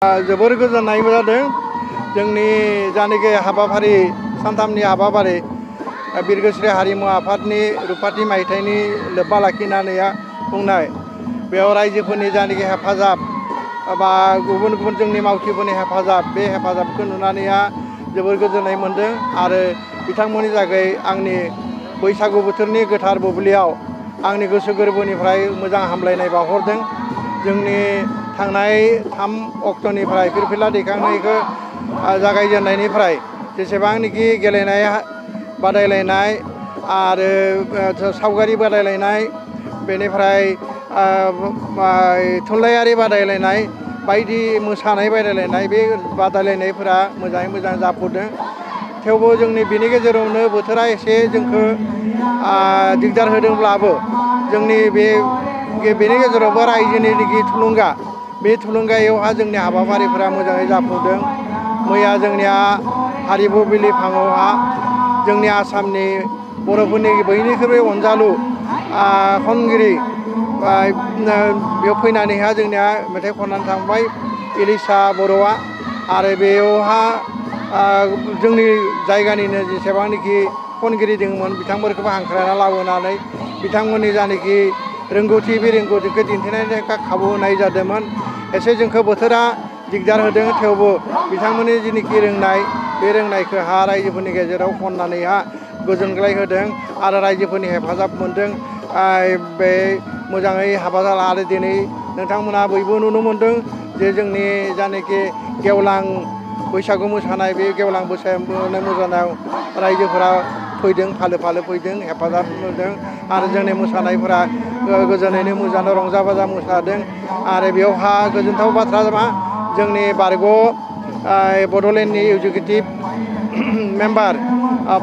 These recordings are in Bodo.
जोबोर गोजोननाय जादों जोंनि जानाखि हाबाफारि सानथामनि हाबाफारि बिरगोस्रि हारिमु आफादनि रुपाथि मायथाइनि लोब्बा लाखिनानै खुंनाय बेयाव रायजोफोरनि जानाखि हेफाजाब बा गुबुन गुबुन जोंनि मावथिफोरनि हेफाजाब बे हेफाजाबखौ नुनानै जोबोर गोजोननाय मोन्दों आरो बिथांमोननि थाखाय आंनि बैसागु बोथोरनि गोथार बुब्लियाव आंनि गोसो गोरबोनिफ्राय मोजां हामलायनाय बावहरदों। जोंनि थांनाय 3 अक्ट'निफ्राय फिरफिला दैखांनायखौ जागायजेननायनिफ्राय जेसेबांनाखि गेलेनाय बादायलायनाय आरो सावगारि बादायलायनाय बेनिफ्राय थुनलाइयारि बादायलायनाय बायदि मोसानाय बादायलायनाय बे बादायलायनायफोरा मोजाङै मोजां जाफुंदों। थेवबो जोंनि बेनि गेजेरावनो बोथोरा एसे जोंखौ दिगदार होदोंब्लाबो जोंनि बेनि गेजेरावबो रायजोनि थुलुंगा बे थुलुंगायावहा जोंनि हाबाफारिफोरा मोजाङै जाफुंदों। मैया जोंनिया हारिमु बिलिफाङावहा जोंनि आसामनि बर'फोरनि बयनिख्रुइबो अनजालु खनगिरि बेयाव फैनानैहा जोंनिया मेथाइ खननानै थांबाय इलिसा बर'आ आरो बेयावहा जोंनि जायगानिनो जेसेबांनाखि खनगिरि दंमोन बिथांमोनखौबो हांख्रायना लाबोनानै बिथांमोननि जानाखि रोंगौथि बे रोंगौथिखौ दिन्थिनायनि थाखाय खाबु होनाय जादोंमोन। एसे जोंखौ बोथोरा दिगदार होदों थेवबो बिथांमोननि जिनिखि रोंनाय बे रोंनायखौ रायजोफोरनि गेजेराव खननानै गोजोनग्लाय होदों आरो रायजोफोरनि हेफाजाब मोन्दों। बे मोजाङै हाबा जाला आरो दिनै नोंथांमोना बयबो नुनो मोन्दों जे जोंनि जानाखि गेवलां बैसागु मोसानाय बे गेवलां मोसानायाव रायजोफोरा फैदों फालो फालो फैदों हेफाजाब होदों आरो जोंनि मोसानायफोरा गोजोनैनो मोजाङै रंजा बाजा मोसादों। आरो बेयावहा गोजोनथाव बाथ्रा मा जोंनि बारग' बड'लेण्डनि एगजिकिउटिभ मेम्बार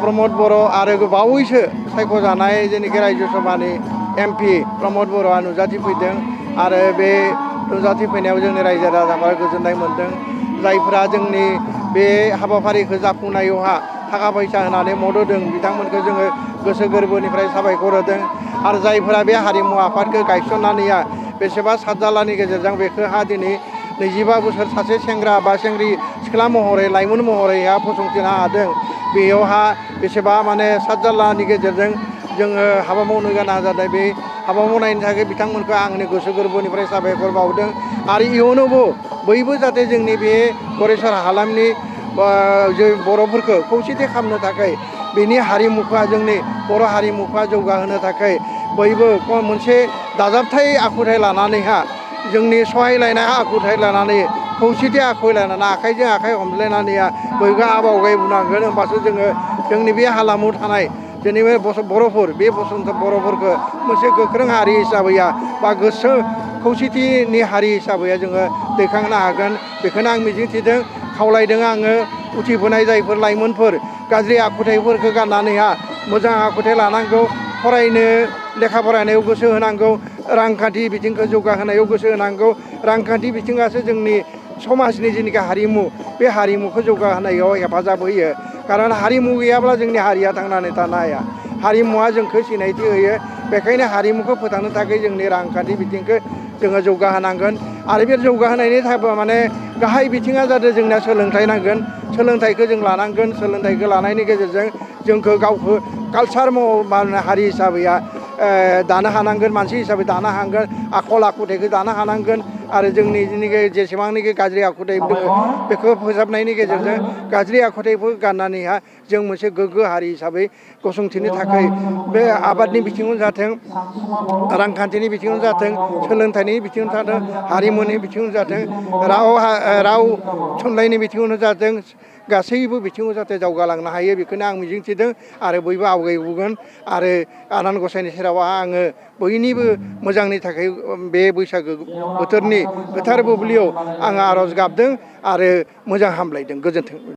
प्रमद बर' आरो बावैसो सायख'जानाय जेनाखि रायजो सभानि MP प्रमद बर'आ नुजाथिफैदों आरो बे नुजाथिफैनायाव जोंनि रायजो राजाफोरा गोजोननाय मोन्दों। जायफोरा जोंनि बे हाबाफारिखौ जाफुंनायावहा थाखा फैसा होनानै मदद होदों बिथांमोनखौ जोङो गोसो गोरबोनिफ्राय साबायखर होदों आरो जायफोरा बे हारिमु आफादखौ गायसननानै बेसेबा सातजालानि गेजेरजों बेखौहा दिनै 25 बोसोर सासे सेंग्रा बा सिख्ला महरै लाइमोन महरै फसंथिनो हादों। बेयावहा बेसेबा सातजालानि गेजेरजों जोङो हाबा मावनो गोनां जादों। बे हाबा मावनायनि थाखाय बिथांमोनखौ आंनि गोसो गोरबोनिफ्राय साबायखर बावदों आरो इयुनावबो बयबो जाहाथे जोंनि बे गरेस्वर हालामनि बर'फोरखौ खौसेथि खालामनो थाखाय बेनि हारिमुखौ जोंनि बर' हारिमुखौ जौगाहोनो थाखाय बयबो मोनसे दाजाबथाय आखुथाय लानानै जोंनि सहायलायनाय आखुथाय लानानै खौसेथि आखुथाय लानानै आखाइजों आखाइ हमज्लायनानै बयबो आवगायबोनांगोन। होमबासो जोङो जोंनि बे हालामाव थानाय जोंनि बे बर'फोर बे बर'फोरखौ मोनसे गोख्रों हारि हिसाबै बा गोसो खौसेथिनि हारि हिसाबै जोङो दैखांनो हागोन। बेखौनो आं मिजिंथिदों खावलायदों आङो उथिबोनाय जायफोर लाइमोनफोर गाज्रि आखुथायफोरखौ गारनानै मोजां आखुथाय लानांगौ फरायनो लेखा फरायनायाव गोसो होनांगौ रांखान्थि बिथिंखौ जौगाहोनायाव गोसो होनांगौ। रांखान्थि बिथिङासो जोंनि समाजनि जेनाखि हारिमु बे हारिमुखौ जौगाहोनायाव हेफाजाब होयो। खारन हारिमु गैयाब्ला जोंनि हारिया थांनानै थानो हाया। हारिमुवा जोंखौ सिनायथि होयो। बेखायनो हारिमुखौ फोथांनो थाखाय जोंनि रांखान्थि बिथिंखौ जोङो जौगाहोनांगोन आरो बे जौगाहोनायनि थाखाय गाहाय बिथिङा जादों जोंना सोलोंथाइ नांगोन। सोलोंथाइखौ जों लानांगोन। सोलोंथाइखौ लानायनि गेजेरजों जोंखौ गावखौ कालसार हारि हिसाबै दानो हानांगोन मानसि हिसाबै दानो हानांगोन आखल आखुथायखौ दानो हानांगोन आरो जोंनि जेसेबांनाखि गाज्रि आखुथाय दङ बेखौ फोसाबनायनि गेजेरजों गाज्रि आखुथायफोर गारनानै जों मोनसे गोग्गो हारि हिसाबै गसंथिनो थाखाय बे आबादनि बिथिङावनो जाथों रांखान्थिनि बिथिङावनो जाथों सोलोंथाइनि बिथिङावनो जाथों हारिमुनि बिथिङावनो जाथों राव थुनलाइनि बिथिङावनो जाथों गासैबो बिथिङाव जाहाथे दावगालांनो हायो बेखौनो आं मिजिंथिदों आरो बयबो आवगायबोगोन आरो आनान गसाइनि सेराव आङो बयनिबो मोजांनि थाखाय बे बैसागो बोथोरनि गोथार बुब्लियाव आङो आर'ज गाबदों आरो मोजां हामलायदों। गोजोन्थों।